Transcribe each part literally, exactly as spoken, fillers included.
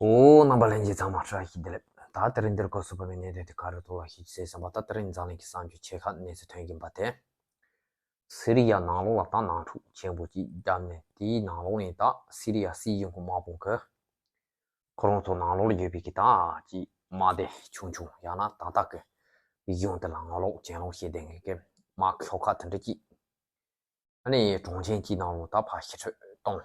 ཨོ། རྣམ་པ་ལྷན་རྒྱས་ཚང་མ་བཀྲ་ཤིས་བདེ་ལེགས། ད་དེ་རིང་འདིར་གོ་སོ་པ་མའི་གནད་དོན་དེ་ག་རེ་ཐོག་ལ་ཤེས་ཚེ་བསམ་པ། ད་དེ་རིང་འཛམ་གླིང་གི་གསར་འགྱུར་ཆེ་ཁག་གནས་ཚུལ་ཐོན་གྱིན་པ་དེ། སི་རི་ཡ་ནང་ལོགས་ལ་ད་ནང་འཁྲུག་ཆེན་པོ་ཅིག་བརྒྱབ་ནས། དེའི་ནང་ལོགས་ནས་ད་སི་རི་ཡ་སྲིད་གཞུང་གི་དམག་དཔུང་གི་ཁོ་རང་ཚོ་ནང་ལོགས་ལ་ཡོད་པའི་གི་ད་ཅིག་དམག་སྡེ་ཆུང་ཆུང་ཡང་ན་ཏག་ཏག་གི་གཞུང་དེ་ལ་ངོ་ལོག་གྱེན་ལོག་བྱེད་བསྡད་མཁན་གི་དམག་ཤོག་ཁག་དེ་འདྲ་ཅིག་ཨ་ནི་གྲོང་ཁྱེར་གཅིག་ནང་ལོགས་ད་ཕར་ཕྱིར་འཕུར་གཏོང་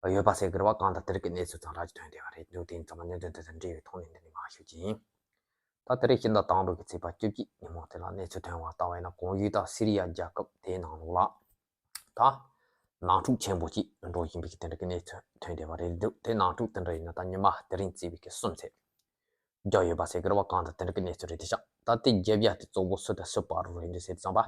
ཡོད་པ་ཟེར་གི་རེད་བ། གང་ལྟར་དེ་རིགས་ཀྱི་གནས་ཚུལ་ཙམ་ར་ཅིག་ཐོན་བསྡད་པ་རེད་འདུག་དེ་ཡིན་ཙང་མ་གནད་དོན་དེ་དང་འབྲེལ་བའི་ཐོག་ནས་འདི་ནས་མར་ཞུ་གི་ཡིན། ད་དེ་རིང་ཕྱི་ཟླ་དང་པོ་གི་ཚེས་པ་བཅུ་གཅིག་ཉིན་མོ་དེ་ལ་གནས་ཚུལ་ཐོན་པ་ལྟ་བ་ཡིན་ན། གོང་ཞུས་ལྟར་སི་རི་ཡ་རྒྱལ་ཁབ་དེའི་ནང་ལོགས་ལ་ད་ནང་འཁྲུག་ཆེན་པོ་ཅིག་འགྲོ་བཞིན་པའི་གི་དེ་འདྲ་གི་གནས་ཚུལ་ཐོན་བསྡད་པ་རེད་འདུག་དེ་ནང་འཁྲུག་དེ་འདྲ་ཡིན་ན་ད་ཉི་མ་དེ་རིང་བརྩིས་པའི་གི་གསུམ་ཚེས་བརྒྱབ་ཡོད་པ་ཟེར་གི་རེད་བ། གང་ལྟར་དེ་འདྲ་གི་གནས་ཚུལ་རེད་དེ་ཤག་ད་དེ་རྒྱབ་ཡ་དེ་གཙོ་བོ་སུ་དང་སུ་བར་དུ་རེད་འདུག་ཟེར་ཙམ་པ།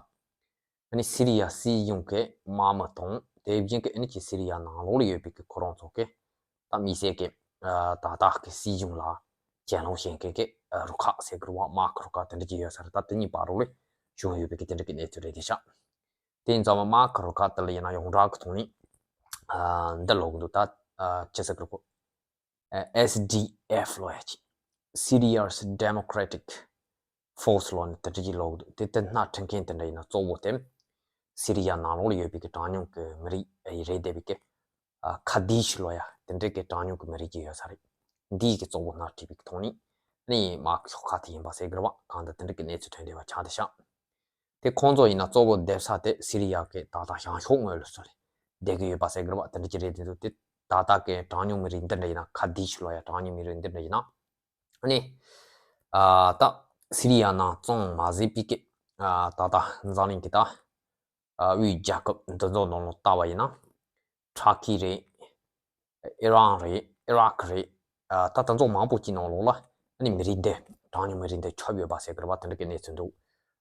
ཨ་ནི་སི་རི་ཡ་སྲིད་གཞུང་གི་དམག་མི་དང་དེ་བཞིན་གྱི་ཨ་ནི་ཅིག་སི་རི་ཡ་ནང་ལོགས་ལ་ཡོད་པའི་གི་ཁོ་རང་ཚོ་གི་ད་མི་སེར་གི་ཨ་ད་ལྟ་གི་སྲིད་གཞུང་ལ་གྱེན་ལོག་བྱེད་མཁན་གི་ཨ་རུ་ཁག་ཟེར་གི་རེད་བ། དམག་གི་རུ་ཁག་དེ་འདྲ་ཅིག་ཡོད་ས་རེད། ད་དེ་གཉིས་བར་དུ་ལ་བྱུང་ཡོད་པའི་གི་དེ་འདྲ་གི་གནས་ཚུལ་རེད་དེ་ཤག་དེ་ཡིན་ཙང་མ་དམག་གི་རུ་ཁག་དེ་ལ་ཡིན་ན་ཡོངས་གྲགས་གི་ཐོག་ནས་ཨ་འདི་ལབ་གི་འདུག་ད་ཨ་ཅི་ཟེར་གི་རེད་གོ། ཨ་ཨེས་ཌི་ཨེཕ་ལབ་ཡ་ཅིག Syria's Democratic Force ལབ་ནས་དེ་འདྲ་ཅིག་ལབ་གི་འདུག་དེ་དེ་སྣ་ཁྲིད་མཁན་དེ་འདྲ་ཡིན་ན་གཙོ་བོ་དེ་སི་རི་ཡ་ནང་ལོགས་ལ་ཡོད་པའི་གི་གྲངས་ཉུང་གི་མི་རིགས་ཨ་ཡི་རེད་བསྡད་པའི་གི་ཨ་ཁ་དིཤ་ལབ་ཡ་དེ་འདྲ་གི་གྲངས་ཉུང་གི་མི་རིགས་ཅིག་ཡོད་ས་རེད། འདིའི་གི་གཙོ་བོ་སྣ་ཁྲིད་པའི་གི་ཐོག་ནས་ནི་དམག་ཤོག་ཁག་དེ་ཡིན་པ་ཟེར་གི་རེད་བ། གང་ལྟར་དེ་འདྲ་གི་གནས་ཚུལ་ཐོན་བསྡད་པ་ཆགས་བསྡད་ཤག་དེ་ཁོང་ཚོ་ཡིན་ན་གཙོ་བོ་སྡོད་ས་དེ་སི་རི་ཡ་གི་ད་ལྟ་བྱང་ཕྱོགས་ངོས་ལ་སོང་ནས་བསྡད་ཀྱི་ཡོད་པ་ཟེར་གི་རེད་བ། དེ་འདྲ་ཅིག་རེད་དེ་འདུག་དེ་ད་ལྟ་གི་གྲངས་ཉུང་མི་རིགས་འདི་འདྲ་ཡིན་ན། ཁ་དིཤ་ལབ་ཡ་གྲངས་ཉུང་མི་རིགས་འདི་འདྲ་ཡིན་ན། ཨ་ནི་ཨ་ད་སི་རི་ཡ་ནང་ཙམ་མ་ཟད་པའི་གི་ཨ་ད་ལྟ་འཛམ་གླིང་གི་ད་ཨ་དབུས་རྒྱལ་ཁབ་འདི་ཚོ་ནང་ལ་ལྟ་བ་ཡིན་ན། ཊར་ཀི་རེད། ཨི་རན་རེད། ཨི་རག་རེད། ཨ་ད་ད་ཚོ་མང་པོ་ཅིག་ནང་ལོགས་ལ་ཨ་ནི་མི་རིགས་འདི་གྲངས་ཉུང་མི་རིགས་འདི་ཁྱབ་ཡོད་པ་ཟེར་གི་རེད་བ། དེ་འདྲ་གི་གནས་ཚུལ་འདུག་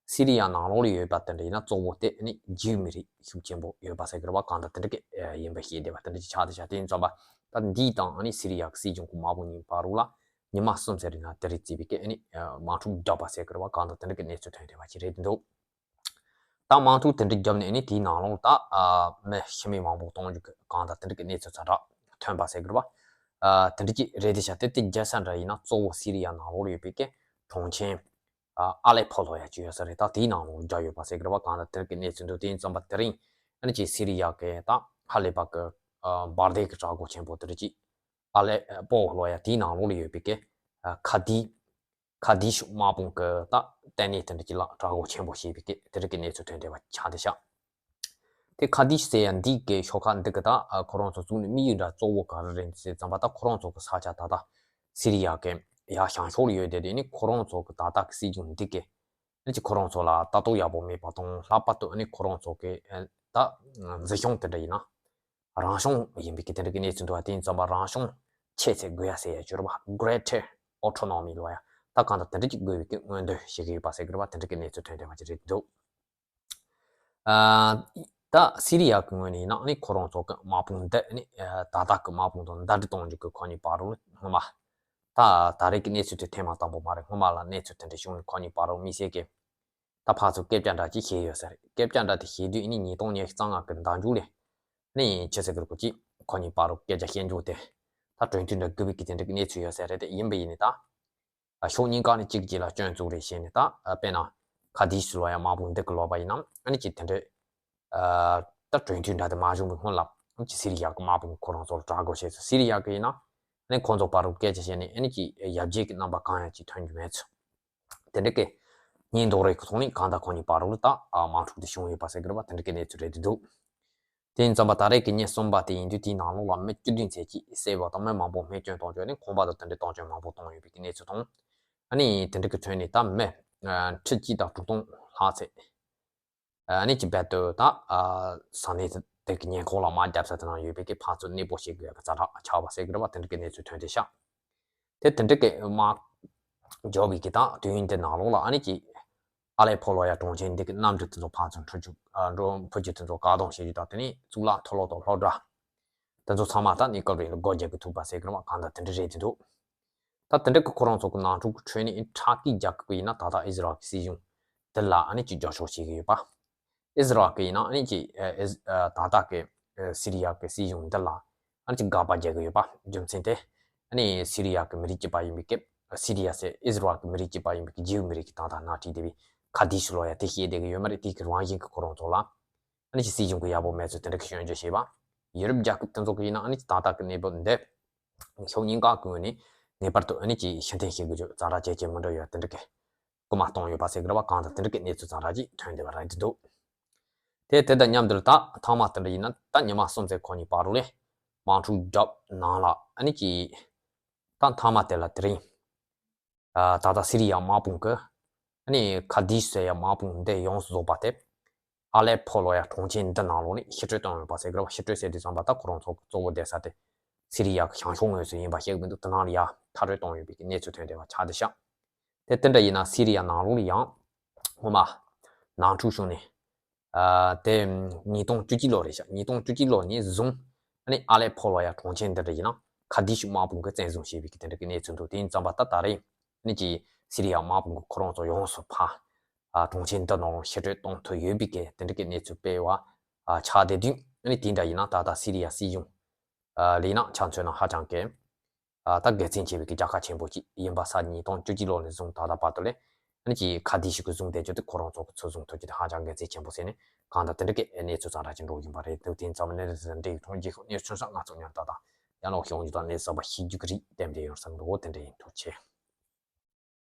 སི་རི་ཡ་ནང་ལོགས་ལ་ཡོད་པ་དེ་འདྲ་ཡིན་ན་གཙོ་བོ་དེ་ཨ་ནི་ཇིའུ་མི་རིགས་ཤུགས་ཆེན་པོ་ཡོད་པ་ཟེར་གི་རེད་བ། གང་ལྟར་དེ་འདྲ་གི་ཨ་ཡིན་པ་ཤེས་བསྡད་པ་དེ་འདྲ་ཅིག་ཆགས་བསྡད་ཤག་དེ་ཡིན་ཙང་པ་ད་འདི་དང་ཨ་ནི་སི་རི་ཡ་གི་སྲིད་གཞུང་གི་དམག་དཔུང་གཉིས་བར་དུ་ལ་ཉི་མ་གསུམ་ཟེར་ཡིན་ན་དེ་རིང་བརྩིས་པའི་གི་ཨ་ནི་ཨ་དམག་འཁྲུག་བརྒྱབ་པ་ཟེར་གི་རེད་བ། གང་ལྟར་དེ་འདྲ་གི་གནས་ཚུལ་ཐོན་བསྡད་པ་ཅིག་རེད་འདུག་ད་དམག་འཁྲུག་དེ་འདྲ་བརྒྱབ་ནས་ནི་དེའི་ནང་ལོགས་ད་ཨ་མི་ཤི་རྨས་མང་པོ་གཏོང་རྒྱུ་གི་གང་ལྟར་དེ་འདྲ་གི་གནས་ཚུལ་ཛ་དྲག་ཐོན་པ་ཟེར་གི་རེད་བ། ཨ་དེ་འདྲ་གི་རེད་དེ་ཤག་དེ་དེ་རྒྱལ་ས་འདྲ་ཡིན་ན་གཙོ་བོ་སི་རི་ཡ་ནང་ལོགས་ལ་ཡོད་པའི་གི་གྲོང་ཁྱེར་ཨ་ཨ་ལེ་ཕོ་ལབ་ཡ་ཅིག་ཡོད་ས་རེད། ད་དེའི་ནང་ལོགས་བརྒྱབ་ཡོད་པ་ཟེར་གི་རེད་བ། གང་ལྟར་དེ་འདྲ་གི་གནས་ཚུལ་འདུག་དེ་ཡིན་ཙང་པ་དེ་རིང་ཨ་ནི་ཅིག་སི་རི་ཡ་གི་ད་ཧ་ལས་པ་གི་ཨ་འབར་མདེལ་གི་དྲག་རྒོལ་ཆེན་པོ་དེ་འདྲ་ཅིག་ཨ་ལེ་པོ་ལབ་ཡ་དེའི་ནང་ལོགས་ལ་ཡོད་པའི་གི་ཨ་ཁ་དིཤ་ཁ་དིཤ་དམག་དཔུང་གི་ད་ལྟེ་གནས་དེ་འདྲ་ཅིག་ལ་དྲག་རྒོལ་ཆེན་པོ་བྱས་པའི་གི་དེ་འདྲ་གི་གནས་ཚུལ་ཐོན་བསྡད་པ་ཆགས་བསྡད་ཤག་དེ་ཁ་དིཤ་ཟེར་ཡ་འདི་གི་ཤོག་ཁག་འདི་གི་ད་ཨ་ཁོ་རང་ཚོ་བཙུགས་ནས་དམིགས་ཡུལ་འདྲ་གཙོ་བོ་ག་རེ་རེད་ཟེར་ཙམ་པ། ད་ཁོ་རང་ཚོ་གི་ས་ཆ་ད་ལྟ་སི་རི་ཡ་གི་ཡ་བྱང་ཕྱོགས་ལ་ཡོད་བསྡད་དེ་ནི་ཁོ་རང་ཚོ་གི་ད་ལྟ་གི་སྲིད་གཞུང་འདི་གི་ཨ་ནི་ཅིག་ཁོ་རང་ཚོ་ལ་ལྟ་རྟོག་ཡག་པོ་མེད་པ་དང་། ལྷག་པར་དུ་ཨ་ནི་ཁོ་རང་ཚོ་གི་ཨ་ད་འཛིན་སྐྱོང་དེ་འདྲ་ཡིན་ན། རང་སྐྱོང་ཡིན་པའི་གི་དེ་འདྲ་གི་གནས་ཚུལ་འདུག་བ། དེ་ཡིན་ཙང་པ་རང་སྐྱོང་ཆེ་ཚད་དགོས་ཡ་ཟེར་ཡ་ཅིག་ཡོད་རེད་བ། Greater Autonomy ལབ་ཡ། ད་གང་ལྟར་དེ་འདྲ་ཅིག་དགོས་པའི་གི་མངོན་འདོད་བྱེད་ཀྱི་ཡོད་པ་ཟེར་གི་རེད་བ། དེ་འདྲ་གི་གནས་ཚུལ་ཐོན་བསྡད་པ་ཅིག་རེད་འདུག་ཨ་ད་སི་རི་ཡ་གི་ངོས་ནས་ཡིན་ན་ཨ་ནི་ཁོ་རང་ཚོ་གི་དམག་དཔུང་འདི་ཨ་ནི་ཨ་ད་ལྟ་གི་དམག་དཔུང་དང་ཟླ་སྒྲིལ་གཏོང་རྒྱུ་གི་ཁོ་གཉིས་བར་དུ་སྔོན་མ། ད་ད་རེས་ཀྱི་གནས་ཚུལ་དེ་ཐེངས་མ་དང་པོ་མ་རེད། སྔོན་མ་ལ་གནས་ཚུལ་དེ་འདྲ་བྱུང་ནས་ཁོ་གཉིས་བར་དུ་དམིགས་བསལ་གྱི་ད་ཕར་ཚུར་སྐད་ཆ་འདྲ་ཅིག་བཤད་ཡོད་ས་རེད། སྐད་ཆ་འདྲ་དེ་བཤད་དུས་ཨ་ནི་ཉིས་སྟོང་ཉི་ཤུ་རྩ་ལྔ་གི་ཟླ་མཇུག་ལ་ནི་ཆི་ཟེར་གི་རེད་གོ། ཅིག་ཁོ་གཉིས་བར་དུ་སྐད་ཆ་བཤད་འཇུག་དེ་ད་གྲོས་མཐུན་འདྲ་དགོས་པའི་གི་དེ་འདྲ་གི་གནས་ཚུལ་ཡོད་ས་རེད། དེ་ཡིན་པ་ཡིན་ནི་ད་ཨ་ཕྱོགས་གཉིས་ཀ་ནས་གཅིག་གཅིག་ལ་སྐྱོན་བཙུགས་རེས་བྱས་ནས། ད་ཨ་དཔེར་ན་ཁ་དིཤ་ལབ་ཡ་དམག་དཔུང་འདི་གི་ལབ་པ་ཡིན་ན་ཨ་ནི་ཅིག་དེ་འདྲ་ཨ་ད་གྲོས་མཐུན་འདྲ་དེ་མ་བྱུང་བའི་སྔོན་ལ་ཅིག་སི་རི་ཡ་གི་དམག་དཔུང་ཁོ་རང་ཚོ་ལ་དྲག་རྒོལ་བྱས་སོང་། སི་རི་ཡ་གི་ཡིན་ན་ཨ་ནི་ཁོ་ཚོ་བར་དུ་སྐད་ཆ་བཤད་ནས་ཨ་ནི་ཅིག་ཡར་རྒྱས་ཀྱི་རྣམ་པ་གང་ཡང་ཅིག་ཐོན་རྒྱུ་མེད་ཚུལ། དེ་འདྲ་གི་ཉེན་རྟོག་རེ་གི་ཐོག་ནས་གང་ལྟར་ཁོ་གཉིས་བར་དུ་ད་ཨ་དམག་འཁྲུག་དེ་བྱུང་ཡོད་པ་ཟེར་གི་རེད་བ། དེ་འདྲ་གི་གནས་ཚུལ་རེད་འདུག་དེ་ཡིན་ཙམ་པ་ད་རེས་ཀྱི་ཉིན་གསུམ་པ་དེ་ཡིན་དུས་དེའི་ནང་ལོགས་ལ་མི་བཅུ་བདུན་ཙམ་ཅིག་བསད་པ་དང་མི་མང་པོ་རྨས་སྐྱོན་གཏོང་རྒྱུ་ནི་ཁང་པ་དང་དེ་འདྲའི་གཏོར་སྐྱོན་མང་པོ་གཏོང་ཡོད་པའི་གནས་ཚུལ་དང་། ཨ་ནི་དེ་འདྲ་གི་ཁྲོད་ནས་ད་མི་ཁྲི་གཅིག་དང་དྲུག་སྟོང་ལྷག་ཙམ་ཨ་ནི་ཅིག་རྦད་དེ་ད་ས་གནས་དེ་གི་ཉེ་འཁོར་ལ་དམག་བརྒྱབ་ས་དེ་ནང་ཡོད་པའི་གི་ཕར་ཚུར་གནས་སྤོ་བྱེད་དགོས་ཡག་གི་ཛ་དྲག་ཆགས་པ་ཟེར་གི་རེད་བ། དེ་འདྲ་གི་གནས་ཚུལ་ཐོན་བསྡད་ཤག་དེ་དེ་འདྲ་གི་དམག་རྒྱག་པའི་གི་ད་དུས་ཡུན་དེ་ནང་ལོགས་ལ་ཨ་ནི་ཅིག་ཨ་ལེ་ཕོ་ལབ་ཡ་གྲོང་ཁྱེར་འདི་གི་གནམ་གྲུ་དེ་ཚོ་ཕར་ཚུར་འཕུར་རྒྱུ་ཨ་འགྲོ་འཕུར་རྒྱུ་དེ་ཚོ་བཀག་སྡོམ་བྱེད་རྒྱུ་དང་། དེ་ནས་གཙུག་ལག་མཐོ་སློབ་དང་སློབ་གྲྭ་དེ་ཚོ་ཚང་མ་ད་གནས་སྐབས་རིང་ལ་སྒོ་རྒྱག་གི་ཐུག་པ་ཟེར་གི་རེད་བ། གང་ལྟར་དེ་འདྲ་རེད་དེ་འདུག་ད་དེ་འདྲ་གི་ཁོ་རང་ཚོ་གི་ནང་འཁྲུག་གི་ཁྲོད་ནས་ཨ་ནི་ཊར་ཀི་རྒྱལ་ཁབ་ཀྱི་ཡིན་ན་ད་ལྟ་ཨི་ཟི་རལ་གྱི་སྲིད་གཞུང་དེ་ལ་ཨ་ནི་ཅིག་རྒྱབ་སྐྱོར་བྱེད་ཀྱི་ཡོད་པ། ཨི་ཟི་རལ་གྱི་ཡིན་ན་ཨ་ནི་ཅིག་ཨ་ཨ་ད་ལྟ་གི་ཨ་སི་རི་ཡ་གི་སྲིད་གཞུང་འདི་ལ་ཨ་ནི་ཅིག་དགག་པ་རྒྱག་གི་ཡོད་པ། རྒྱུ་མཚན་དེ་ ཨ་ནི་སི་རི་ཡ་གི་མི་རིགས་གཅིག་པ་ཡིན་པའི་སྐབས། སི་རི་ཡ་ཟེར་ཨིས་ར་ཨེལ་གི་མི་རིགས་གཅིག་པ་ཡིན་པའི་རྒྱའི་མི་རིགས་ཀྱི་ཏག་ཏག་ནང་ཁྲིད་བསྡད་པའི་ཁ་དིཤ་ལོ་ཡ་དེ་བཤད་བསྡད་ཀྱི་ཡོད་མ་རེད། དེ་གི་རང་བཞིན་གྱི་ཁོ་རང་ཚོ་ལ་ཨ་ནི་ཅིག་སྲིད་གཞུང་གི་ཡག་པོ་མེད་ཚུལ་དེ་འདྲ་གི་སྐྱོན་བརྗོད་བྱས་པ། ཡུ་རོབ་རྒྱལ་ཁབ་དེ་ཚོ་གི་ཡིན་ན་ཨ་ནི་ཏག་ཏག་གི་གནས་བབ་འདི་ཕྱོགས་གཉིས་ཀ་གི་ངོས་ནས་ངེས་པར་དུ་ཨ་ནི་ཅིག་ཕྱིར་འཐེན་བྱེད་དགོས་རྒྱུ་ཛ་དྲག་ཇེ་ཆེ་མི་འགྲོ་ཡ་དེ་འདྲ་གི་སྐུལ་མ་བཏང་ཡོད་པ་ཟེར་གི་རེད་པ། གང་ལྟར་དེ་འདྲ་གི་གནས་ཚུལ་ཛ་དྲག་ཅིག་ཐོན་བསྡད་པ་རེད་འདུག་དེ་དེ་དང་མཉམ་དུ་ད་ཐེངས་མ་དེ་འདྲ་ཡིན་ན་ད་ཉི་མ་གསུམ་ཙམ་གོང་ནས་བར་དུ་ལས་དམག་འཁྲུག་རྒྱབ་ནང་ལ་ཨ་ནི་ཅིག་ད་ཐེངས་མ་དེ་ལ་དེ་རིང་ཨ་ད་ལྟ་སི་རི་ཡ་དམག་དཔུང་གི་ཨ་ནི་ཁ་དིཤ་ཟེར་ཡ་དམག་དཔུང་འདི་ཡོངས་སུ་རྫོགས་པ་དེ་ཨ་ལེ་ཕོ་ལོ་ཡ་གྲོང་ཁྱེར་འདི་ནང་ལོགས་ནས་ཕྱིར་སྤྲོད་བཏང་ཡོད་པ་ཟེར་གི་རེད་པ། ཕྱིར་སྤྲོད་ཟེར་དུས་ཙམ་པ་ད་ཁོ་རང་ཚོ་གཙོ་བོ་བསྡད་ས་དེ་སི་རི་ཡ་གི་བྱང་ཕྱོགས་ངོས་སུ་ཡིན་པ་ཤེས་གི་མི་འདུག་དེ་ནང་ལ་ཡ་མཐར་སྐྲོད་བཏང་ཡོད་པའི་གནས་ཚུལ་ཐོན་བསྡད་པ་ཆགས་བསྡད་ཤག་དེ་དེ་འདྲ་ཡིན་ན་སི་རི་ཡ་ནང་ལོགས་ལ་ཡང་སྔོན་མ་ནང་འཁྲུག་བྱུང་ནས་ཨ་དེ་ཉིས་སྟོང་བཅུ་གཅིག་ལོ་རེད་ཤག་ཉིས་སྟོང་བཅུ་གཅིག་ལོ་ནས་བཟུང་ཨ་ནི་ཨ་ལེ་ཕོ་ལོ་ཡ་གྲོང་ཁྱེར་འདི་འདྲ་ཡིན་ན་ཁ་དིཤ་དམག་དཔུང་གིས་བཙན་བཟུང་བྱས་པའི་གི་དེ་འདྲ་གི་གནས་ཚུལ་འདུག་དེ་ཡིན་ཙམ་པ་ད་ད་རེས་ཨ་ནི་ཅིག་སི་རི་ཡ་དམག་དཔུང་གིས་ཁོ་རང་ཚོ་ཡོངས་སུ་ཕར་ཨ་གྲོང་ཁྱེར་འདི་ནང་ཕྱིར་སྤྲོད་གཏོང་ཐུབ་ཡོད་པའི་གི་དེ་འདྲ་གི་གནས་ཚུལ་སྤེལ་བ་ཨ་ཆགས་བསྡད་དུས་ཨ་ནི་དེ་འདྲ་ཡིན་ན་ད་ལྟ་སི་རི་ཡ་སྲིད་གཞུང་ཨ་ལས་ན་ཆ་མཚོན་ན་ཧ་ཅང་གི་ཨ་ད་དགེ་མཚན་ཆེ་བའི་གི་རྒྱལ་ཁ་ཆེན་པོ་ཅིག་ཡིན་པ་ས་ཉིས་སྟོང་བཅུ་གཅིག་ལོ་ནས་བཟུང་ད་ལྟ་བར་དུ་ལས་ཨ་ནི་ཅིག་ཁ་དིཤ་གིས་བཟུང་བསྡད་རྒྱུ་དེ་ཁོ་རང་ཚོ་གིས་ཚུར་བཟུང་ཐུབ་རྒྱུ་དེ་ཧ་ཅང་དགེ་མཚན་ཆེན་པོ་ཟེར་ནས་གང་ལྟར་དེ་འདྲ་གི་གནས་ཚུལ་ཙམ་ར་ཅིག་འགྲོ་བཞིན་པ་རེད་འདུག་དེ་ཙམ་ནས་འདྲ་ཡོད་ཐོག་རྗེས་ཤོག་གནས་ཚུལ་སོགས་ང་ཚོ་ཉར་ད་དང་ཡང་ལོག་ཤོག་འཇུ་དང་གནས་ཚུལ་པ་ཤེས་རྒྱུ་གི་རིགས་ལྡན་པ་ཡོང་བསམ་འདུག་དེ་འདྲ་ཡིན། ཐུགས་རྗེ་ཆེ།